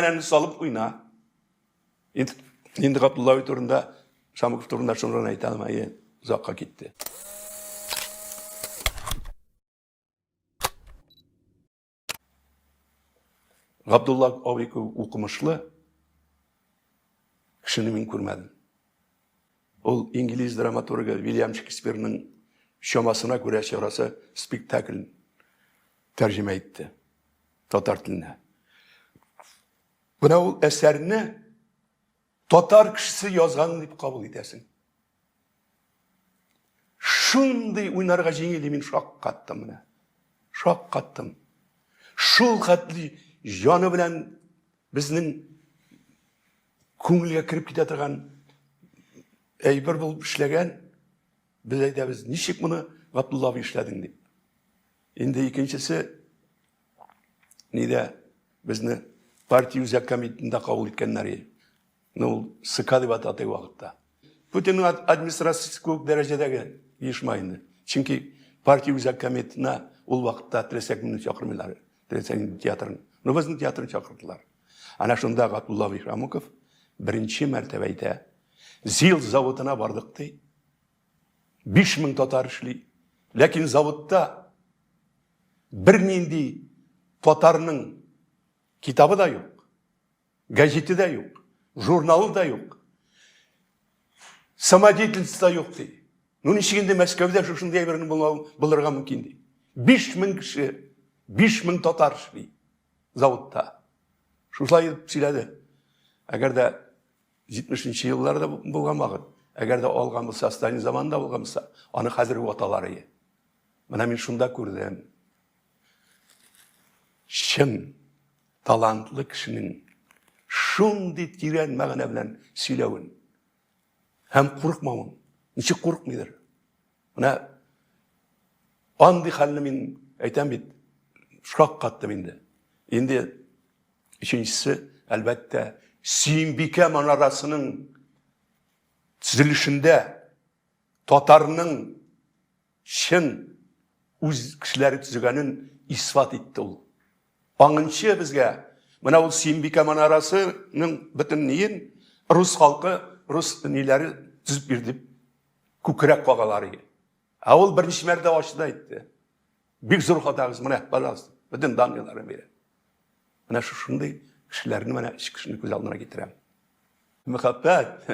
Мәгънәне салып уйна. Инде Габдулла абый турында, Шамуков турында шуны гына әйтә алмам, әйе, озакка китте. Габдулла абый кебек укымышлы кешене мин күрмәдем. Ул инглиз драматургы Вильям Шекспирның чамасына күрә чарасы спектаклен тәрҗемә итте татар теленә. Менә ул әсәрне татар кешесе язган дип кабул итәсең. Шундый уйнарга җиңел, мин шаккаттым менә. Шаккаттым. Шул хәтле җаны белән безнең күңелгә кереп китә торган әйбер булып эшләгән. Без әйтәбез, ничек моны Габдулла абый эшләдең дип. Инде икенчесе нидә безне партия үзәк комитетында кабул иткәннәр иде. Ну, ул ЦК дип атады вакытта. Путинның администрациясе күп дәрәҗәдәге оешма инде. Чөнки партия үзәк комитетына ул вакытта теләсә кемне чакырмыйлар. Теләсә нинди театрын. Ну, безнең театрны чакырдылар. Ана шунда Габдулла Бихрамуков беренче мәртәбә әйтә. ЗИЛ заводына бардык ди. 5000 татар эшли. Ләкин заводта бернинди татарның китабы да юк, газеты да юк, журналы да юк, самодеятельность да юк ди. Ну ничек инде Мәскәүдә шушындый әйбернең булырга мөмкин ди. 5000 кеше, 5000 татар эшли заводта. Шулай итеп сөйләде. Әгәр дә 70 нче елларда булган вакыт, әгәр дә алган булса, Сталин заманында булган булса, аны хәзер ваталар иде. Менә мин шунда күрдем. Чын талантлы кешенең шундый тирән мәгънә белән сөйләвен һәм курыкмавын. Ничек курыкмыйдыр? Менә андый хәлне мин әйтәм бит, шаккаттым инде. Инде Өченчесе, әлбәттә, Сөембикә манарасының төзелешендә татарның чын үз кешеләре төзегәнен исбат итте ул. Аңынчы безгә менә ул Сөембикә манарасының бөтен ниен рус халкы, рус ниләре төзеп бирде дип күкрәк кагалар иде. Ә ул беренче мәртәбә ачты да әйтте. Бик зур хатагыз, менә, пожалуйста, бөтен данныйларын бирә. Менә шушындый кешеләрне, менә өч кешене күз алдына китерәм. Мәхәббәт.